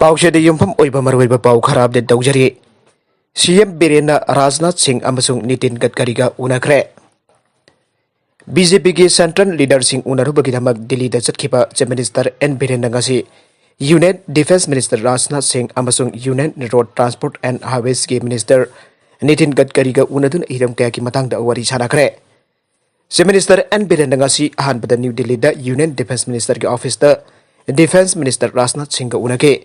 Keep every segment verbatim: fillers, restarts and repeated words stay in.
ꯄꯥꯎꯆꯦꯗ ꯌꯨꯝꯐꯝ ꯑꯣꯏꯕ ꯃꯔꯨꯑꯣꯏꯕ ꯄꯥꯎ ꯈꯔ ꯑꯞꯗꯦꯠ ꯇꯧꯖꯔꯤ꯫ ꯁꯤ ꯑꯦꯝ ꯕꯤꯔꯦꯟꯅ ꯔꯥꯖꯅꯥꯊ ꯁꯤꯡ ꯑꯃꯁꯨꯡ ꯅꯤꯇꯤꯟ ꯒꯗꯀꯔꯤꯒ ꯎꯅꯈ꯭ꯔꯦ꯫ ꯕꯤ ꯖꯦ ꯄꯤꯒꯤ ꯁꯦꯟꯇ꯭ꯔꯦꯜ ꯂꯤꯗꯔꯁꯤꯡ ꯎꯅꯔꯨꯕꯒꯤꯗꯃꯛ ꯗꯤꯜꯂꯤꯗ ꯆꯠꯈꯤꯕ ꯆꯤꯐ ꯃꯤꯅꯤꯁꯇꯔ ꯑꯦꯟ ꯕꯤꯔꯦꯟꯅ ꯉꯁꯤ union defence minister Rajnath Singh ꯑꯃꯁꯨꯡ ꯌꯨꯅꯤꯌꯟ ꯔꯣꯗ ꯇ꯭ꯔꯥꯟꯁꯄꯣꯔꯠ ꯑꯦꯟ ꯍꯥꯏꯋꯦꯁꯀꯤ ꯃꯤꯅꯤꯁꯇꯔ ꯅꯤꯇꯤꯟ ꯒꯗꯀꯔꯤꯒ ꯎꯅꯗꯨꯅ ꯍꯤꯔꯝ ꯀꯌꯥꯒꯤ ꯃꯇꯥꯡꯗ ꯋꯥꯔꯤ ꯁꯥꯅꯈ꯭ꯔꯦ꯫ ꯆꯤꯐ ꯃꯤꯅꯤꯁꯇꯔ ꯑꯦꯟ ꯕꯤꯔꯦꯟꯅ ꯉꯁꯤ ꯑꯍꯥꯟꯕꯗ ꯅ꯭ꯌꯨ ꯗꯤꯜꯂꯤꯗ ꯌꯨꯅꯤꯌꯟ ꯗꯤꯐꯦꯟꯁ ꯃꯤꯅꯤꯁꯇꯔꯒꯤ ꯑꯣꯐꯤꯁꯇ ꯗꯤꯐꯦꯟꯁ ꯃꯤꯅꯤꯁꯇꯔ ꯔꯥꯖꯅꯥꯊ ꯁꯤꯡꯒ ꯎꯅꯈꯤ꯫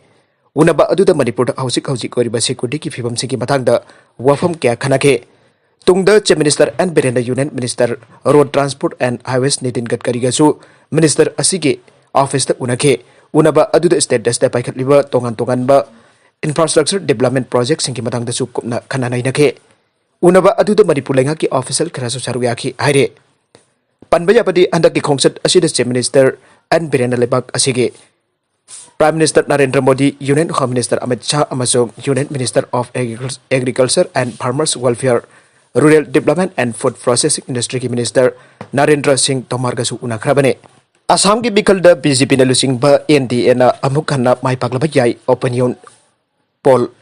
ꯎꯅꯕ ꯑꯗꯨꯗ ꯃꯅꯤꯄꯨꯔꯗ ꯍꯧꯖꯤꯛ ꯍꯧꯖꯤꯛ ꯑꯣꯏꯔꯤꯕ ꯁꯦꯀ꯭ꯌꯨꯔꯤꯇꯤꯒꯤ ꯐꯤꯕꯝꯁꯤꯡꯒꯤ ꯃꯇꯥꯡꯗ ꯋꯥꯐꯝ ꯀꯌꯥ ꯈꯟꯅꯈꯤ꯫ ꯇꯨꯡꯗ ꯆꯤꯐ ꯃꯤꯅꯤꯁꯇꯔ ꯑꯦꯟ ꯕꯤꯔꯦꯟꯅ union minister road transport and highways Nitin ꯒꯗꯀꯔꯤꯒꯁꯨ ꯃꯤꯅꯤꯁꯇꯔ ꯑꯁꯤꯒꯤ ꯑꯣꯐꯤꯁꯇ ꯎꯅꯈꯤ꯫ ꯎꯅꯕ ꯑꯗꯨꯗ ꯁ꯭ꯇꯦꯠ ꯑꯁꯤꯗ ꯄꯥꯏꯈꯠꯂꯤꯕ ꯇꯣꯉꯥꯟ ꯇꯣꯉꯥꯟꯕ ꯏꯟꯐ꯭ꯔꯥꯁ꯭ꯇ꯭ꯔꯛꯆꯔ ꯗꯤꯕꯂꯞꯃꯦꯟ ꯄ꯭ꯔꯣꯖꯦꯛꯁꯤꯡꯒꯤ ꯃꯇꯥꯡꯗꯁꯨ ꯀꯨꯞꯅ ꯈꯟꯅ ꯅꯩꯅꯈꯤ꯫ ꯎꯅꯕ ꯑꯗꯨꯗ ꯃꯅꯤꯄꯨꯔ ꯂꯩꯉꯥꯛꯀꯤ ꯑꯣꯐꯤꯁꯤꯌꯦꯜ ꯈꯔꯁꯨ ꯁꯔꯨꯛ ꯌꯥꯈꯤ ꯍꯥꯏꯔꯤ꯫ ꯄꯟꯕ ꯌꯥꯕꯗꯤ ꯍꯟꯗꯛꯀꯤ ꯈꯣꯡꯆꯠ ꯑꯁꯤꯗ ꯆꯤꯐ ꯃꯤꯅꯤꯁꯇꯔ ꯑꯦꯟ ꯕꯤꯔꯦꯟꯅ ꯂꯩꯕꯥꯛ ꯑꯁꯤꯒꯤ prime minister Narendra Modi, union home minister Amit Shah ꯑꯃꯁꯨꯡ union minister of agriculture and farmers welfare, rural development and food processing ꯏꯟꯗꯁꯇ꯭ꯔꯤꯒꯤ ꯃꯤꯅꯤꯁꯇꯔ ꯅꯔꯦꯟꯗ꯭ꯔ ꯁꯤꯡ ꯇꯣꯃꯥꯔꯒꯁꯨ ꯎꯅꯈ꯭ꯔꯕꯅꯤ꯫ ꯑꯁꯥꯝꯒꯤ ꯃꯤꯈꯜꯗ ꯕꯤ ꯖꯦ ꯄꯤꯅ ꯂꯨꯆꯤꯡꯕ ꯑꯦꯟ ꯗꯤ ꯑꯦꯅ ꯑꯃꯨꯛ ꯍꯟꯅ ꯃꯥꯏ ꯄꯥꯛꯂꯕ ꯌꯥꯏ, ꯑꯣꯄꯤꯅꯤꯌꯟ ꯄꯣꯜ꯫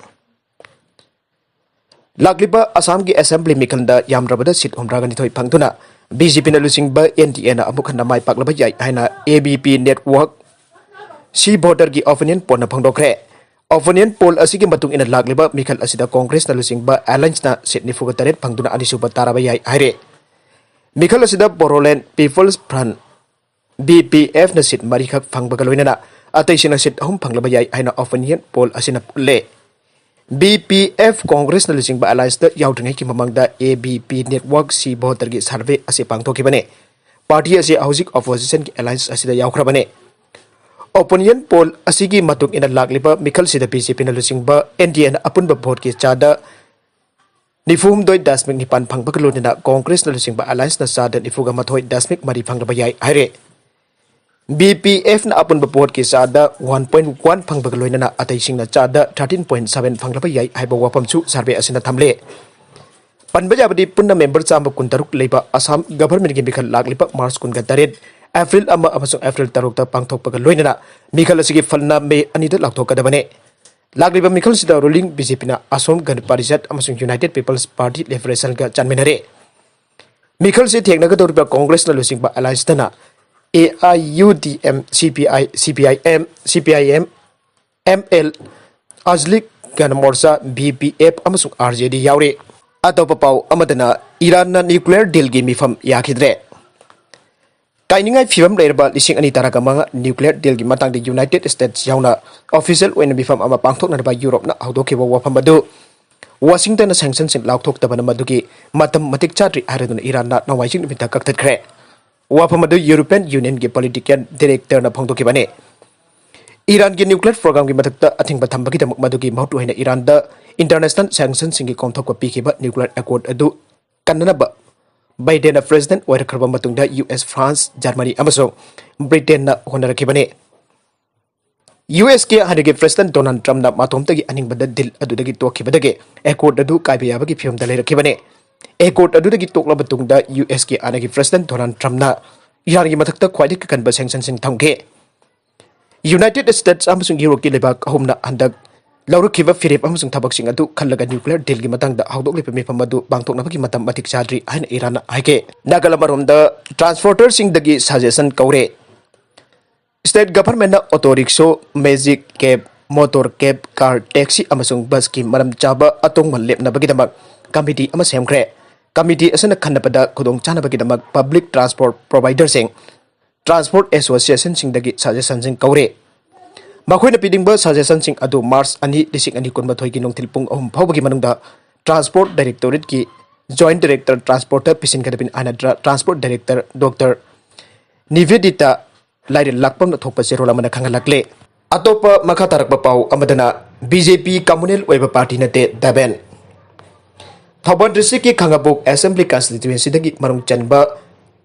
ꯂꯥꯛꯂꯤꯕ ꯑꯁꯥꯝꯒꯤ ꯑꯦꯁꯦꯝꯕ꯭ꯂꯤ ꯃꯤꯈꯜꯗ ꯌꯥꯝꯗ꯭ꯔꯕꯗ ꯁꯤꯠ ꯍꯨꯝꯗ꯭ꯔꯥꯒ ꯅꯤꯊꯣꯏ ꯐꯪꯗꯨꯅ ꯕꯤ ꯖꯦ ꯄꯤꯅ ꯂꯨꯆꯤꯡꯕ ꯑꯦꯟ ꯗꯤ ꯑꯦꯅ ꯑꯃꯨꯛ ꯍꯟꯅ ꯃꯥꯏ ꯄꯥꯛꯂꯕ ꯌꯥꯏ ꯍꯥꯏꯅ ꯑꯦ ꯕꯤ ꯄꯤ ꯅꯦꯠꯋꯥꯔꯛ ꯁꯤ ꯚꯣꯇꯔꯒꯤ ꯑꯣꯄꯤꯅꯤꯌꯟ ꯄꯣꯜꯅ ꯐꯣꯡꯗꯣꯛꯈ꯭ꯔꯦ꯫ ꯑꯣꯄꯤꯅꯤꯌꯟ ꯄꯣꯜ ꯑꯁꯤꯒꯤ ꯃꯇꯨꯡ ꯏꯟꯅ ꯂꯥꯛꯂꯤꯕ ꯃꯤꯈꯜ ꯑꯁꯤꯗ ꯀꯣꯡꯒ꯭ꯔꯦꯁꯅ ꯂꯨꯆꯤꯡꯕ ꯑꯦꯂꯥꯏꯟꯁꯅ ꯁꯤꯠ ꯅꯤꯐꯨꯒ ꯇꯔꯦꯠ ꯐꯪꯗꯨꯅ ꯑꯅꯤꯁꯨꯕ ꯇꯥꯔꯕ ꯌꯥꯏ ꯍꯥꯏꯔꯦ꯫ ꯃꯤꯈꯜ ꯑꯁꯤꯗ ꯕꯣꯔꯣꯂꯦꯟ ꯄꯤꯄꯜꯁ ꯐ꯭ꯔꯟ, ꯕꯤ ꯄꯤ ꯑꯦꯐꯅ ꯁꯤꯠ ꯃꯔꯤꯈꯛ ꯐꯪꯕꯒ ꯂꯣꯏꯅꯅ ꯑꯇꯩꯁꯤꯡꯅ ꯁꯤꯠ ꯑꯍꯨꯝ ꯐꯪꯂꯕ ꯌꯥꯏ ꯍꯥꯏꯅ ꯑꯣꯄꯤꯅꯤꯌꯟ ꯄꯣꯜ ꯑꯁꯤꯅ ꯎꯠꯂꯦ꯫ ꯕꯤ ꯄꯤ ꯑꯦꯐ ꯀꯣꯡꯒ꯭ꯔꯦꯁꯅ ꯂꯨꯆꯤꯡꯕ ꯑꯦꯂꯥꯏꯟꯁꯇ ꯌꯥꯎꯗ꯭ꯔꯤꯉꯩꯒꯤ ꯃꯃꯥꯡꯗ ꯑꯦ ꯕꯤ ꯄꯤ ꯅꯦꯠꯋꯥꯔꯛ ꯁꯤ ꯚꯣꯇꯔꯒꯤ ꯁꯔꯚꯦ ꯑꯁꯤ ꯄꯥꯡꯊꯣꯛꯈꯤꯕꯅꯤ꯫ ꯄꯥꯔꯇꯤ ꯑꯁꯤ ꯍꯧꯖꯤꯛ ꯑꯣꯄꯣꯖꯤꯁꯟꯒꯤ ꯑꯦꯂꯥꯏꯟꯁ ꯑꯁꯤꯗ ꯌꯥꯎꯈ꯭ꯔꯕꯅꯤ꯫ ꯑꯣꯄꯤꯅꯤꯌꯟ ꯄꯣꯜ ꯑꯁꯤꯒꯤ ꯃꯇꯨꯡ ꯏꯟꯅ ꯂꯥꯛꯂꯤꯕ ꯃꯤꯈꯜꯁꯤꯗ ꯕꯤ ꯖꯦ ꯄꯤꯅ ꯂꯨꯆꯤꯡꯕ ꯑꯦꯟ ꯗꯤ ꯑꯦꯅ ꯑꯄꯨꯟꯕ ꯚꯣꯠꯀꯤ ꯆꯥꯗ ꯅꯤꯐꯨ ꯍꯨꯝꯗꯣꯏ ꯗꯁꯃꯤꯛ ꯅꯤꯄꯥꯟ ꯐꯪꯕꯒ ꯂꯣꯏꯅꯅ ꯀꯣꯡꯒ꯭ꯔꯦꯁꯅ ꯂꯨꯆꯤꯡꯕ ꯑꯦꯂꯥꯏꯟꯁꯅ ꯆꯥꯗ ꯅꯤꯐꯨꯒ ꯃꯥꯊꯣꯏ ꯗꯁꯃꯤꯛ ꯃꯔꯤ ꯐꯪꯂꯕ ꯌꯥꯏ ꯍꯥꯏꯔꯦ꯫ ꯕꯤ ꯄꯤ ꯑꯦꯐꯅ ꯑꯄꯨꯟꯕ ꯚꯣꯠꯀꯤ ꯆꯥꯗ ꯋꯥꯟ ꯄꯣꯏꯟ ꯋꯥꯟ ꯐꯪꯕꯒ ꯂꯣꯏꯅꯅ ꯑꯇꯩꯁꯤꯡꯅ ꯆꯥꯗ ꯊꯥꯔꯇꯤꯟ ꯄꯣꯏꯟ ꯁꯚꯦꯟ ꯐꯪꯂꯕ ꯌꯥꯏ ꯍꯥꯏꯕ ꯋꯥꯐꯝꯁꯨ ꯁꯔꯚꯦ ꯑꯁꯤꯅ ꯊꯝꯂꯦ꯫ ꯄꯟꯕ ꯌꯥꯕꯗꯤ ꯄꯨꯟꯅ ꯃꯦꯝꯕꯔ ꯆꯥꯝꯃ ꯀꯨꯟꯇꯔꯨꯛ ꯂꯩꯕ ꯑꯁꯥꯝ ꯒꯚꯔꯟꯃꯦꯟꯠꯀꯤ ꯃꯤꯈꯜ ꯂꯥꯛꯂꯤꯕ ꯃꯥꯔꯆ ꯀꯨꯟꯒ ꯇꯔꯦꯠ ꯑꯦꯄ꯭ꯔꯤꯜ ꯑꯃ ꯑꯃꯁꯨꯡ ꯑꯦꯄ꯭ꯔꯤꯜ ꯇꯔꯨꯛꯇ ꯄꯥꯡꯊꯣꯛꯄꯒ ꯂꯣꯏꯅꯅ ꯃꯤꯈꯜ ꯑꯁꯤꯒꯤ ꯐꯜꯅ ꯃꯦ ꯑꯅꯤꯗ ꯂꯥꯎꯊꯣꯛꯀꯗꯕꯅꯤ꯫ ꯂꯥꯛꯂꯤꯕ ꯃꯤꯈꯜꯁꯤꯗ ꯔꯨꯂꯤꯡ ꯕꯤ ꯖꯦ ꯄꯤꯅ ꯑꯁꯣꯝ ꯒꯟ ꯄꯥꯔꯤꯁꯠ ꯑꯃꯁꯨꯡ ꯌꯨꯅꯥꯏꯇꯦꯗ ꯄꯤꯄꯜꯁ ꯄꯥꯔꯇꯤ ꯂꯤꯕꯔꯦꯁꯟꯒ ꯆꯥꯟꯃꯤꯟꯅꯔꯦ꯫ ꯃꯤꯈꯜꯁꯤ ꯊꯦꯡꯅꯒꯗꯧꯔꯤꯕ ꯀꯣꯡꯒ꯭ꯔꯦꯁꯅ ꯂꯨꯆꯤꯡꯕ ꯑꯦꯂꯥꯏꯟꯁꯇꯅ A I U D M, C P ꯑꯥꯏ, ꯁꯤ P I M, C P I M, M L, Ajlik Gana Morcha, B P F ꯑꯃꯁꯨꯡ ꯑꯥꯔ ꯖꯦ ꯗꯤ ꯌꯥꯎꯔꯤ꯫ ꯑꯇꯣꯞꯄ ꯄꯥꯎ ꯑꯃꯗꯅ ꯏꯔꯥꯟꯅ ꯅ꯭ꯌꯨꯀ꯭ꯂꯤꯌꯔ ꯗꯤꯜꯒꯤ ꯃꯤꯐꯝ ꯌꯥꯈꯤꯗ꯭ꯔꯦ꯫ ꯀꯥꯏꯅꯤꯡꯉꯥꯏ ꯐꯤꯕꯝ ꯂꯩꯔꯕ ꯂꯤꯁꯤꯡ ꯑꯅꯤ ꯇꯔꯥꯒ ꯃꯉꯥ ꯅ꯭ꯌꯨꯀ꯭ꯂꯤꯌꯔ ꯗꯤꯜꯒꯤ ꯃꯇꯥꯡꯗ ꯌꯨꯅꯥꯏꯇꯦꯗ ꯁ꯭ꯇꯦꯠꯁ ꯌꯥꯎꯅ ꯑꯣꯐꯤꯁꯤꯌꯦꯜ ꯑꯣꯏꯅ ꯃꯤꯐꯝ ꯑꯃ ꯄꯥꯡꯊꯣꯛꯅꯅꯕ ꯌꯨꯔꯣꯞꯅ ꯍꯧꯗꯣꯛꯈꯤꯕ ꯋꯥꯐꯝ ꯑꯗꯨ ꯋꯥꯁꯤꯡꯇꯟꯅ ꯁꯦꯡꯁꯟꯁꯤꯡ ꯂꯥꯎꯊꯣꯛꯇꯕꯅ ꯃꯗꯨꯒꯤ ꯃꯇꯝ ꯃꯇꯤꯛ ꯆꯥꯗ꯭ꯔꯤ ꯍꯥꯏꯔꯗꯨꯅ ꯏꯔꯥꯟꯅ ꯅꯣꯡꯃꯥꯏꯖꯤꯡ ꯅꯨꯃꯤꯠꯇ ꯀꯛꯊꯠꯈ꯭ꯔꯦ꯫ ꯋꯥꯐꯝ ꯑꯗꯨ ꯌꯨꯔꯣꯄꯤꯌꯟ ꯌꯨꯅꯤꯌꯟꯒꯤ ꯄꯣꯂꯤꯇꯤꯀꯦꯜ ꯗꯤꯔꯦꯛꯇꯔꯅ ꯐꯣꯡꯗꯣꯛꯈꯤꯕꯅꯤ꯫ ꯏꯔꯥꯟꯒꯤ ꯅ꯭ꯌꯨꯀ꯭ꯂꯤꯌꯔ ꯄ꯭ꯔꯣꯒ꯭ꯔꯥꯝꯒꯤ ꯃꯊꯛꯇ ꯑꯊꯤꯡꯕ ꯊꯝꯕꯒꯤꯗꯃꯛ ꯃꯗꯨꯒꯤ ꯃꯍꯨꯠ ꯑꯣꯏꯅ ꯏꯔꯥꯟꯗ ꯏꯟꯇꯔꯅꯦꯁꯅꯦꯜ ꯁꯦꯡꯁꯟꯁꯤꯡꯒꯤ ꯀꯣꯝꯊꯣꯛꯄ ꯄꯤꯈꯤꯕ ꯅ꯭ꯌꯨꯀ꯭ꯂꯤꯌꯔ ꯑꯦꯀꯣꯔꯗ ꯑꯗꯨ ꯀꯟꯅꯅꯕ ꯕꯥꯏꯗꯦꯟꯅ ꯄ꯭ꯔꯦꯁꯤꯗꯦꯟꯠ ꯑꯣꯏꯔꯛꯈ꯭ꯔꯕ ꯃꯇꯨꯡꯗ ꯌꯨ ꯑꯦꯁ, ꯐ꯭ꯔꯥꯟꯁ, ꯖꯔꯃꯅꯤ ꯑꯃꯁꯨꯡ ꯕ꯭ꯔꯤꯇꯦꯟꯅ ꯍꯣꯠꯅꯔꯛꯈꯤꯕꯅꯤ꯫ ꯌꯨ ꯑꯦꯁꯀꯤ ꯍꯥꯟꯅꯒꯤ ꯄ꯭ꯔꯦꯁꯤꯗꯦꯟꯠ ꯗꯣꯅꯥꯜꯗ ꯇ꯭ꯔꯝꯞꯅ ꯃꯇꯣꯝꯇꯒꯤ ꯑꯅꯤꯡꯕꯗ ꯗꯤꯜ ꯑꯗꯨꯗꯒꯤ ꯇꯣꯛꯈꯤꯕꯗꯒꯤ ꯑꯦꯀꯣꯔꯗ ꯑꯗꯨ ꯀꯥꯏꯕ ꯌꯥꯕꯒꯤ ꯐꯤꯕꯝꯗ ꯂꯩꯔꯛꯈꯤꯕꯅꯤ꯫ ꯑꯦꯀꯣꯔꯗ ꯑꯗꯨꯗꯒꯤ ꯇꯣꯛꯂꯕ ꯃꯇꯨꯡꯗ ꯌꯨ ꯑꯦꯁꯀꯤ ꯍꯥꯟꯅꯒꯤ ꯄ꯭ꯔꯦꯁꯤꯗꯦꯟꯠ ꯗꯣꯅꯥꯜꯗ ꯇ꯭ꯔꯝꯞꯅ ꯏꯔꯥꯟꯒꯤ ꯃꯊꯛꯇ ꯈ꯭ꯋꯥꯏꯗꯒꯤ ꯀꯟꯕ ꯁꯦꯡꯁꯟꯁꯤꯡ ꯊꯝꯈꯤ꯫ ꯌꯨꯅꯥꯏꯇꯦꯗ ꯁ꯭ꯇꯦꯠꯁ ꯑꯃꯁꯨꯡ ꯌꯨꯔꯣꯞꯀꯤ ꯂꯩꯕꯥꯛ ꯑꯍꯨꯝꯅ ꯍꯟꯗꯛ ꯂꯧꯔꯛꯈꯤꯕ ꯐꯤꯔꯦꯞ ꯑꯃꯁꯨꯡ ꯊꯕꯛꯁꯤꯡ ꯑꯗꯨ ꯈꯜꯂꯒ ꯅ꯭ꯌꯨꯀ꯭ꯂꯤꯌꯔ ꯗꯤꯜꯒꯤ ꯃꯇꯥꯡꯗ ꯍꯧꯗꯣꯛꯂꯤꯕ ꯃꯤꯐꯝ ꯑꯗꯨ ꯄꯥꯡꯊꯣꯛꯅꯕꯒꯤ ꯃꯇꯝ ꯃꯇꯤꯛ ꯆꯥꯗ꯭ꯔꯤ ꯍꯥꯏꯅ ꯏꯔꯥꯟꯅ ꯍꯥꯏꯈꯤ꯫ ꯅꯥꯀꯜ ꯑꯃꯔꯣꯝꯗ ꯇ꯭ꯔꯥꯟꯁꯄꯣꯔꯇꯔꯁꯤꯡꯗꯒꯤ ꯁꯖꯦꯁꯟ ꯀꯧꯔꯦ꯫ ꯁ꯭ꯇꯦꯠ ꯒꯚꯔꯟꯃꯦꯟꯠꯅ auto rickshaw, magic cab, motor cab, car, taxi ꯑꯃꯁꯨꯡ ꯕꯁꯀꯤ ꯃꯔꯝ ꯆꯥꯕ ꯑꯇꯣꯡꯕ ꯂꯦꯞꯅꯕꯒꯤꯗꯃꯛ ꯀꯃꯤꯇꯤ ꯑꯃ ꯁꯦꯝꯈ꯭ꯔꯦ꯫ ꯀꯃꯤꯇꯤ ꯑꯁꯤꯅ ꯈꯟꯅꯕꯗ ꯈꯨꯗꯣꯡꯆꯥꯅꯕꯒꯤꯗꯃꯛ ꯄꯕ꯭ꯂꯤꯛ ꯇ꯭ꯔꯥꯟꯁꯄꯣꯔꯠ ꯄ꯭ꯔꯣꯚꯥꯏꯗꯔꯁꯤꯡ, ꯇ꯭ꯔꯥꯟꯁꯄꯣꯔꯠ ꯑꯦꯁꯣꯁꯤꯌꯦꯁꯟꯁꯤꯡꯗꯒꯤ ꯁꯖꯦꯁꯟꯁꯤꯡ ꯀꯧꯔꯦ꯫ ꯃꯈꯣꯏꯅ ꯄꯤꯅꯤꯡꯕ ꯁꯖꯦꯁꯟꯁꯤꯡ ꯑꯗꯨ ꯃꯥꯔꯆ ꯑꯅꯤ, ꯂꯤꯁꯤꯡ ꯑꯅꯤ ꯀꯨꯟꯃꯥꯊꯣꯏꯒꯤ ꯅꯨꯡꯊꯤꯜ ꯄꯨꯡ ꯑꯍꯨꯝ ꯐꯥꯎꯕꯒꯤ ꯃꯅꯨꯡꯗ ꯇ꯭ꯔꯥꯟꯁꯄꯣꯔꯠ ꯗꯥꯏꯔꯦꯛꯇꯣꯔꯦꯠꯀꯤ ꯖꯣꯏꯟꯠ ꯗꯥꯏꯔꯦꯛꯇꯔ ꯇ꯭ꯔꯥꯟꯁꯄꯣꯔꯠꯇ ꯄꯤꯁꯤꯟꯒꯗꯕꯅꯤ ꯍꯥꯏꯅ ꯇ꯭ꯔꯥ-, ꯇ꯭ꯔꯥꯟꯁꯄꯣꯔꯠ ꯗꯥꯏꯔꯦꯛꯇꯔ ꯗꯣꯛꯇꯔ ꯅꯤꯚꯦꯗꯤꯇꯥ ꯂꯥꯏꯔꯦꯜ ꯂꯥꯛꯄꯝꯅ ꯊꯣꯛꯄ ꯆꯦꯔꯣꯜ ꯑꯃꯅ ꯈꯪꯍꯜꯂꯛꯂꯦ꯫ ꯑꯇꯣꯞꯄ ꯃꯈꯥ ꯇꯥꯔꯛꯄ ꯄꯥꯎ ꯑꯃꯗꯅ ꯕꯤ ꯖꯦ ꯄꯤ ꯀꯝꯃꯨꯅꯦꯜ ꯑꯣꯏꯕ ꯄꯥꯔꯇꯤ ꯅꯠꯇꯦ, ꯗꯕꯦꯟ꯫ ꯊꯧꯕꯥꯜ ꯗꯤꯁꯇ꯭ꯔꯤꯛꯀꯤ ꯈꯥꯉꯕꯣꯛ ꯑꯦꯁꯦꯝꯕ꯭ꯂꯤ ꯀꯟꯁꯇꯤꯇ꯭ꯋꯦꯟꯁꯤꯗꯒꯤ ꯃꯅꯨꯡ ꯆꯟꯕ,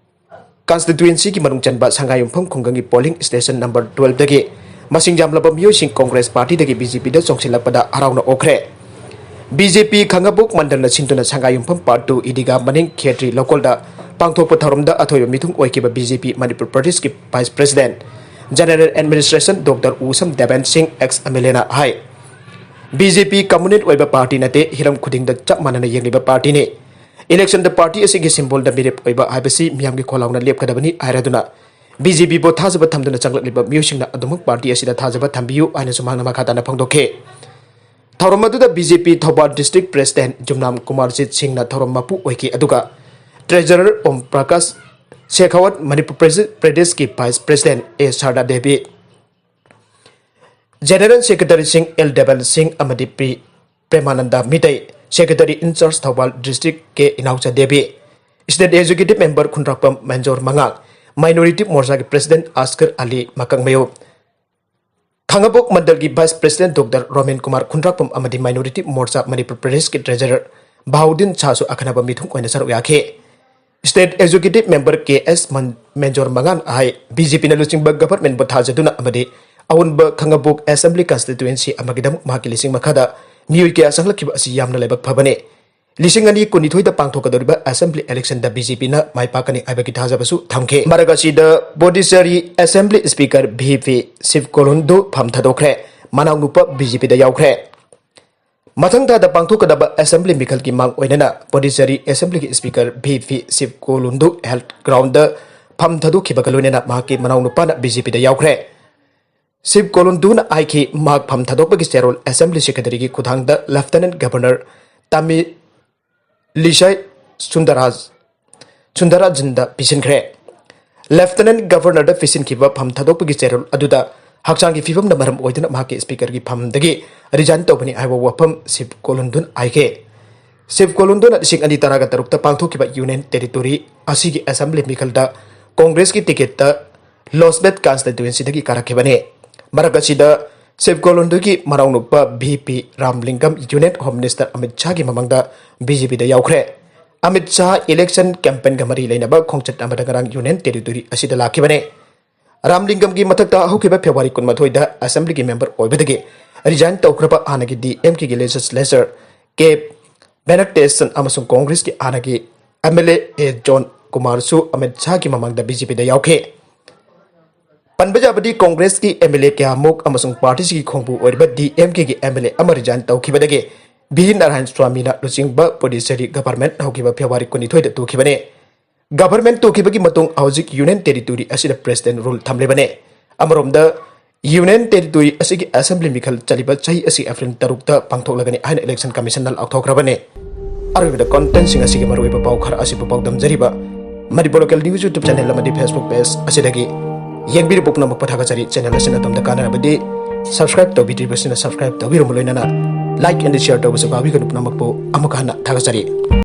ꯀꯟꯁꯇꯤꯇ꯭ꯋꯦꯟꯁꯤꯒꯤ ꯃꯅꯨꯡ ꯆꯟꯕ ꯁꯉꯥꯏꯌꯨꯝꯐꯝ ꯈꯨꯡꯒꯪꯒꯤ ꯄꯣꯂꯤꯡ ꯁ꯭ꯇꯦꯁꯟ ꯅꯝꯕꯔ ꯇꯨꯋꯦꯜꯐꯇꯒꯤ ꯃꯁꯤꯡ ꯌꯥꯝꯂꯕ ꯃꯤꯑꯣꯏꯁꯤꯡ ꯀꯣꯡꯒ꯭ꯔꯦꯁ ꯄꯥꯔꯇꯤꯗꯒꯤ ꯕꯤ ꯖꯦ ꯄꯤꯗ ꯆꯣꯡꯁꯤꯜꯂꯛꯄꯗ ꯍꯔꯥꯎꯅ ꯑꯣꯛꯈ꯭ꯔꯦ꯫ ꯕꯤ ꯖꯦ ꯄꯤ ꯈꯥꯉꯕꯣꯛ ꯃꯟꯗꯜꯅ ꯁꯤꯟꯗꯨꯅ ꯁꯉꯥꯏꯌꯨꯝꯐꯝ ꯄꯥꯔꯠ ꯇꯨ ꯏꯗꯤꯒꯥ ꯃꯅꯤꯡ ꯈꯦꯇ꯭ꯔꯤ ꯂꯧꯀꯣꯜꯗ ꯄꯥꯡꯊꯣꯛꯄ ꯊꯧꯔꯝꯗ ꯑꯊꯣꯏꯕ ꯃꯤꯊꯨꯡ ꯑꯣꯏꯈꯤꯕ ꯕꯤ ꯖꯦ ꯄꯤ ꯃꯅꯤꯄꯨꯔ ꯄ꯭ꯔꯗꯦꯁꯀꯤ vice president general administration doctor Usham Deben Singh ex M L ꯑꯦꯅ ꯍꯥꯏ, ꯕꯤ ꯖꯦ ꯄꯤ ꯀꯝꯃꯨꯅꯤꯁꯠ ꯑꯣꯏꯕ ꯄꯥꯔꯇꯤ ꯅꯠꯇꯦ, ꯍꯤꯔꯝ ꯈꯨꯗꯤꯡꯗ ꯆꯞ ꯃꯥꯟꯅꯅ ꯌꯦꯡꯂꯤꯕ ꯄꯥꯔꯇꯤꯅꯤ꯫ ꯏꯂꯦꯛꯁꯟꯗ ꯄꯥꯔꯇꯤ ꯑꯁꯤꯒꯤ ꯁꯤꯝꯕꯣꯜꯗ ꯃꯤꯔꯦꯞ ꯑꯣꯏꯕ ꯍꯥꯏꯕꯁꯤ ꯃꯤꯌꯥꯝꯒꯤ ꯈꯣꯜꯂꯥꯎꯅ ꯂꯦꯞꯀꯗꯕꯅꯤ ꯍꯥꯏꯔꯗꯨꯅ ꯕꯤ ꯖꯦ ꯄꯤꯕꯨ ꯊꯥꯖꯕ ꯊꯝꯗꯨꯅ ꯆꯪꯂꯛꯂꯤꯕ ꯃꯤꯑꯣꯏꯁꯤꯡꯅ ꯑꯗꯨꯃꯛ ꯄꯥꯔꯇꯤ ꯑꯁꯤꯗ ꯊꯥꯖꯕ ꯊꯝꯕꯤꯌꯨ ꯍꯥꯏꯅꯁꯨ ꯃꯍꯥꯛꯅ ꯃꯈꯥ ꯇꯥꯅ ꯐꯣꯡꯗꯣꯛꯈꯤ꯫ ꯊꯧꯔꯝ ꯑꯗꯨꯗ ꯕꯤ ꯖꯦ ꯄꯤ ꯊꯧꯕꯥꯜ ꯗꯤꯁꯇ꯭ꯔꯤꯛ ꯄ꯭ꯔꯦꯁꯤꯗꯦꯟꯠ ꯖꯨꯝꯅꯥꯝ ꯀꯨꯃꯥꯔꯖꯤꯠ ꯁꯤꯡꯅ ꯊꯧꯔꯝ ꯃꯄꯨ ꯑꯣꯏꯈꯤ, ꯑꯗꯨꯒ ꯇ꯭ꯔꯦꯖꯔꯔ ꯑꯣꯝ ꯄ꯭ꯔꯀꯥꯁ ꯁꯦꯈꯥꯋꯠ, ꯃꯅꯤꯄꯨꯔ ꯄ꯭ꯔꯗꯦꯁꯀꯤ vice president A Sharda Devi, general ꯁꯦꯀ꯭ꯔꯦꯇꯔꯤꯁꯤꯡ ꯑꯦꯜ ꯗꯦꯕꯦꯜ ꯁꯤꯡ ꯑꯃꯗꯤ P Premananda Meitei, secretary in charge Thoubal district K Inaocha Devi, state executive member Khundrakpam Menjor ꯃꯉꯥꯡ, ꯃꯥꯏꯅꯣꯔꯤꯇꯤ ꯃꯣꯔꯆꯥꯒꯤ ꯄ꯭ꯔꯦꯁꯤꯗꯦꯟꯠ ꯑꯁꯀꯔ ꯑꯂꯤ ꯃꯀꯛꯃꯌꯨꯝ, ꯈꯥꯉꯕꯣꯛ ꯃꯟꯗꯜꯒꯤ vice president doctor Romen Kumar Khundrakpam ꯑꯃꯗꯤ ꯃꯥꯏꯅꯣꯔꯤꯇꯤ ꯃꯣꯔꯆꯥ ꯃꯅꯤꯄꯨꯔ ꯄ꯭ꯔꯗꯦꯁꯀꯤ ꯇ꯭ꯔꯦꯖꯔꯔ ꯕꯍꯥꯎꯗꯤꯟ ꯁꯥꯍꯁꯨ ꯑꯈꯟꯅꯕ ꯃꯤꯊꯨꯡ ꯑꯣꯏꯅ ꯁꯔꯨꯛ ꯌꯥꯈꯤ꯫ ꯁ꯭ꯇꯦꯠ ꯑꯦꯛꯖꯤꯀ꯭ꯌꯨꯇꯤꯚ ꯃꯦꯝꯕꯔ ꯀꯦ ꯑꯦꯁ ꯃꯟ-, ꯃꯦꯟꯖꯣꯔ ꯃꯉꯥꯟ ꯍꯥꯏ, ꯕꯤ ꯖꯦ ꯄꯤꯅ ꯂꯨꯆꯤꯡꯕ ꯒꯚꯔꯟꯃꯦꯟꯠꯄꯨ ꯊꯥꯖꯗꯨꯅ ꯑꯃꯗꯤ ꯑꯑꯣꯟꯕ ꯈꯥꯉꯕꯣꯛ ꯑꯦꯁꯦꯝꯕ꯭ꯂꯤ ꯀꯟꯁꯇꯤꯇ꯭ꯋꯦꯟꯁꯤ ꯑꯃꯒꯤꯗꯃꯛ ꯃꯍꯥꯛꯀꯤ ꯂꯤꯁꯤꯡ ꯃꯈꯥꯗ ꯃꯤꯑꯣꯏ ꯀꯌꯥ ꯆꯪꯂꯛꯈꯤꯕ ꯑꯁꯤ ꯌꯥꯝꯅ ꯂꯥꯏꯕꯛ ꯐꯕꯅꯤ꯫ ꯂꯤꯁꯤꯡ ꯑꯅꯤ ꯀꯨꯟꯅꯤꯊꯣꯏꯗ ꯄꯥꯡꯊꯣꯛꯀꯗꯧꯔꯤꯕ ꯑꯦꯁꯦꯝꯕ꯭ꯂꯤ ꯏꯂꯦꯛꯁꯟꯗ ꯕꯤ ꯖꯦ ꯄꯤꯅ ꯃꯥꯏ ꯄꯥꯛꯀꯅꯤ ꯍꯥꯏꯕꯒꯤ ꯊꯥꯖꯕꯁꯨ ꯊꯝꯈꯤ꯫ ꯃꯔꯛ ꯑꯁꯤꯗ ꯄꯣꯗꯤꯆꯦꯔꯤ ꯑꯦꯁꯦꯝꯕ꯭ꯂꯤ ꯁ꯭ꯄꯤꯀꯔ ꯚꯤ ꯄꯤ ꯁꯤꯕꯀꯣꯂꯨꯟꯗꯨ ꯐꯝ ꯊꯥꯗꯣꯛꯈ꯭ꯔꯦ꯫ ꯃꯅꯥꯎꯅꯨꯄꯥ ꯕꯤ ꯖꯦ ꯄꯤꯗ ꯌꯥꯎꯈ꯭ꯔꯦ꯫ ꯃꯊꯪ ꯊꯥꯗ ꯄꯥꯡꯊꯣꯛꯀꯗꯕ ꯑꯦꯁꯦꯝꯕ꯭ꯂꯤ ꯃꯤꯈꯜꯒꯤ ꯃꯥꯡ ꯑꯣꯏꯅꯅ ꯄꯣꯗꯤꯆꯦꯔꯤ ꯑꯦꯁꯦꯝꯕ꯭ꯂꯤꯒꯤ speaker V P Sivakolundhu health ground ꯐꯝ ꯊꯥꯗꯣꯛꯈꯤꯕꯒ ꯂꯣꯏꯅꯅ ꯃꯍꯥꯛꯀꯤ ꯃꯅꯥꯎꯅꯨꯄꯥꯅ ꯕꯤ ꯖꯦ ꯄꯤꯗ ꯌꯥꯎꯈ꯭ꯔꯦ꯫ ꯁꯤꯕꯀꯣꯂꯨꯟꯗꯨꯅ ꯍꯥꯏꯈꯤ, ꯃꯍꯥꯛ ꯐꯝ ꯊꯥꯗꯣꯛꯄꯒꯤ ꯆꯦꯔꯣꯜ ꯑꯦꯁꯦꯝꯕ꯭ꯂꯤ ꯁꯦꯀ꯭ꯔꯦꯇꯔꯤꯒꯤ ꯈꯨꯠꯊꯥꯡꯗ ꯂꯦꯐꯇꯤꯅꯦꯟꯠ ꯒꯚꯔꯅꯔ ꯇꯥꯃꯤꯂꯤꯁꯥꯏ ꯁꯨꯟꯗꯔꯥꯖ, ꯁꯨꯟꯗꯔꯥꯖꯟꯗ ꯄꯤꯁꯤꯟꯈ꯭ꯔꯦ꯫ ꯂꯦꯐꯇꯤꯅꯦꯟꯠ ꯒꯚꯔꯅꯔꯗ ꯄꯤꯁꯤꯟꯈꯤꯕ ꯐꯝ ꯊꯥꯗꯣꯛꯄꯒꯤ ꯆꯦꯔꯣꯜ ꯑꯗꯨꯗ ꯍꯛꯆꯥꯡꯒꯤ ꯐꯤꯕꯝꯅ ꯃꯔꯝ ꯑꯣꯏꯗꯨꯅ ꯃꯍꯥꯛꯀꯤ ꯁ꯭ꯄꯤꯀꯔꯒꯤ ꯐꯝꯗꯒꯤ ꯔꯤꯖꯥꯏꯟ ꯇꯧꯕꯅꯤ ꯍꯥꯏꯕ ꯋꯥꯐꯝ ꯁꯤꯕꯀꯣꯂꯨꯟꯗꯨꯅ ꯍꯥꯏꯈꯤ꯫ ꯁꯤꯕꯀꯣꯂꯨꯟꯗꯨꯅ ꯂꯤꯁꯤꯡ ꯑꯅꯤ ꯇꯔꯥꯒ ꯇꯔꯨꯛꯇ ꯄꯥꯡꯊꯣꯛꯈꯤꯕ ꯌꯨꯅꯤꯌꯟ ꯇꯦꯔꯤꯇꯣꯔꯤ ꯑꯁꯤꯒꯤ ꯑꯦꯁꯦꯝꯕ꯭ꯂꯤ ꯃꯤꯈꯜꯗ ꯀꯣꯡꯒ꯭ꯔꯦꯁꯀꯤ ꯇꯤꯀꯦꯠꯇ ꯂꯣꯁꯕꯦꯠ ꯀꯟꯁꯇꯤꯇ꯭ꯋꯦꯟꯁꯤꯗꯒꯤ ꯀꯥꯔꯛꯈꯤꯕꯅꯤ꯫ ꯃꯔꯛ ꯑꯁꯤꯗ ꯁꯤꯕꯀꯣꯂꯨꯟꯗꯨꯒꯤ ꯃꯅꯥꯎꯅꯨꯄꯥ V P Ramalingam union home minister Amit ꯁꯥꯍꯒꯤ ꯃꯃꯥꯡꯗ ꯕꯤ ꯖꯦ ꯄꯤꯗ ꯌꯥꯎꯈ꯭ꯔꯦ꯫ ꯑꯃꯤꯠ ꯁꯥꯍ ꯏꯂꯦꯛꯁꯟ ꯀꯦꯝꯄꯦꯟꯒ ꯃꯔꯤ ꯂꯩꯅꯕ ꯈꯣꯡꯆꯠ ꯑꯃꯗ ꯉꯔꯥꯡ ꯌꯨꯅꯤꯌꯟ ꯇꯦꯔꯤꯇꯣꯔꯤ ꯑꯁꯤꯗ ꯂꯥꯛꯈꯤꯕꯅꯤ꯫ ꯔꯥꯝꯂꯤꯡꯒꯝꯒꯤ ꯃꯊꯛꯇ ꯍꯧꯈꯤꯕ ꯐꯦꯕ꯭ꯔꯨꯋꯥꯔꯤ ꯀꯨꯟꯃꯥꯊꯣꯏꯗ ꯑꯦꯁꯦꯝꯕ꯭ꯂꯤꯒꯤ ꯃꯦꯝꯕꯔ ꯑꯣꯏꯕꯗꯒꯤ ꯔꯤꯖꯥꯏꯟ ꯇꯧꯈ꯭ꯔꯕ ꯍꯥꯟꯅꯒꯤ ꯗꯤ ꯑꯦꯝ ꯀꯦꯒꯤ ꯂꯦꯖꯤꯁꯂꯦꯆꯔ ꯀꯦ ꯚꯦꯅꯛꯇꯦꯁꯟ ꯑꯃꯁꯨꯡ ꯀꯣꯡꯒ꯭ꯔꯦꯁꯀꯤ ꯍꯥꯟꯅꯒꯤ M L A A John ꯀꯨꯃꯥꯔꯁꯨ ꯑꯃꯤꯠ ꯁꯥꯍꯒꯤ ꯃꯃꯥꯡꯗ ꯕꯤ ꯖꯦ ꯄꯤꯗ ꯌꯥꯎꯈꯤ꯫ ꯄꯟꯕ ꯌꯥꯕꯗꯤ ꯀꯣꯡꯒ꯭ꯔꯦꯁꯀꯤ ꯑꯦꯝ ꯑꯦꯜ ꯑꯦ ꯀꯌꯥꯃꯨꯛ ꯑꯃꯁꯨꯡ ꯄꯥꯔꯇꯤꯁꯤꯒꯤ ꯈꯣꯡꯕꯨ ꯑꯣꯏꯔꯤꯕ ꯗꯤ ꯑꯦꯝ ꯀꯦꯒꯤ ꯑꯦꯝ ꯑꯦꯜ ꯑꯦ ꯑꯃ ꯔꯤꯖꯥꯏꯟ ꯇꯧꯈꯤꯕꯗꯒꯤ ꯚꯤ ꯅꯥꯔꯥꯌꯟ ꯁ꯭ꯋꯥꯃꯤꯅ ꯂꯨꯆꯤꯡꯕ ꯄꯨꯗꯤꯆꯦꯔꯤ ꯒꯚꯔꯟꯃꯦꯟꯠ ꯍꯧꯈꯤꯕ ꯐꯦꯕ꯭ꯔꯨꯋꯥꯔꯤ ꯀꯨꯟꯅꯤꯊꯣꯏꯗ ꯇꯨꯈꯤꯕꯅꯤ꯫ ꯒꯚꯔꯟꯃꯦꯟꯠ ꯇꯨꯈꯤꯕꯒꯤ ꯃꯇꯨꯡ ꯍꯧꯖꯤꯛ ꯌꯨꯅꯤꯌꯟ ꯇꯦꯔꯤꯇꯣꯔꯤ ꯑꯁꯤꯗ ꯄ꯭ꯔꯦꯁꯤꯗꯦꯟꯠ ꯔꯨꯜ ꯊꯝꯂꯤꯕꯅꯤ꯫ ꯑꯃꯔꯣꯝꯗ ꯌꯨꯅꯤꯌꯟ ꯇꯦꯔꯤꯇꯣꯔꯤ ꯑꯁꯤꯒꯤ ꯑꯦꯁꯦꯝꯕ꯭ꯂꯤ ꯃꯤꯈꯜ ꯆꯠꯂꯤꯕ ꯆꯍꯤ ꯑꯁꯤ ꯑꯦꯄ꯭ꯔꯤꯜ ꯇꯔꯨꯛꯇ ꯄꯥꯡꯊꯣꯛꯂꯒꯅꯤ ꯍꯥꯏꯅ ꯏꯂꯦꯛꯁꯟ ꯀꯃꯤꯁꯟꯅ ꯂꯥꯎꯊꯣꯛꯈ꯭ꯔꯕꯅꯤ꯫ ꯑꯔꯣꯏꯕꯗ ꯀꯣꯟꯇꯦꯟꯠꯁꯤꯡ ꯑꯁꯤꯒꯤ ꯃꯔꯨꯑꯣꯏꯕ ꯄꯥꯎ ꯈꯔ ꯑꯁꯤꯕꯨ ꯄꯥꯎꯗꯝꯖꯔꯤꯕ Manipur local news YouTube channel ꯑꯃꯗꯤ ꯐꯦꯁꯕꯨꯛ ꯄꯦꯖ ꯑꯁꯤꯗꯒꯤ ꯌꯦꯡꯕꯤꯔꯤꯕ ꯄꯨꯝꯅꯃꯛꯄꯨ ꯊꯥꯒꯠꯆꯔꯤ꯫ ꯆꯦꯅꯦꯜ ꯑꯁꯤꯅ ꯑꯗꯣꯝꯗ ꯀꯥꯟꯅꯔꯕꯗꯤ ꯁꯕꯁꯀ꯭ꯔꯥꯏꯕ ꯇꯧꯕꯤꯗ꯭ꯔꯤꯕꯁꯤꯡꯅ ꯁꯕꯁꯀ꯭ꯔꯥꯏꯕ ꯇꯧꯕꯤꯔꯝꯕ ꯂꯣꯏꯅꯅ ꯂꯥꯏꯛ ꯑꯦꯟ ꯁꯤꯌꯔ ꯇꯧꯕꯁꯨ ꯀꯥꯎꯕꯤꯒꯅꯨ꯫ ꯄꯨꯝꯅꯃꯛꯄꯨ ꯑꯃꯨꯛꯀ ꯍꯟꯅ ꯊꯥꯒꯠꯆꯔꯤ꯫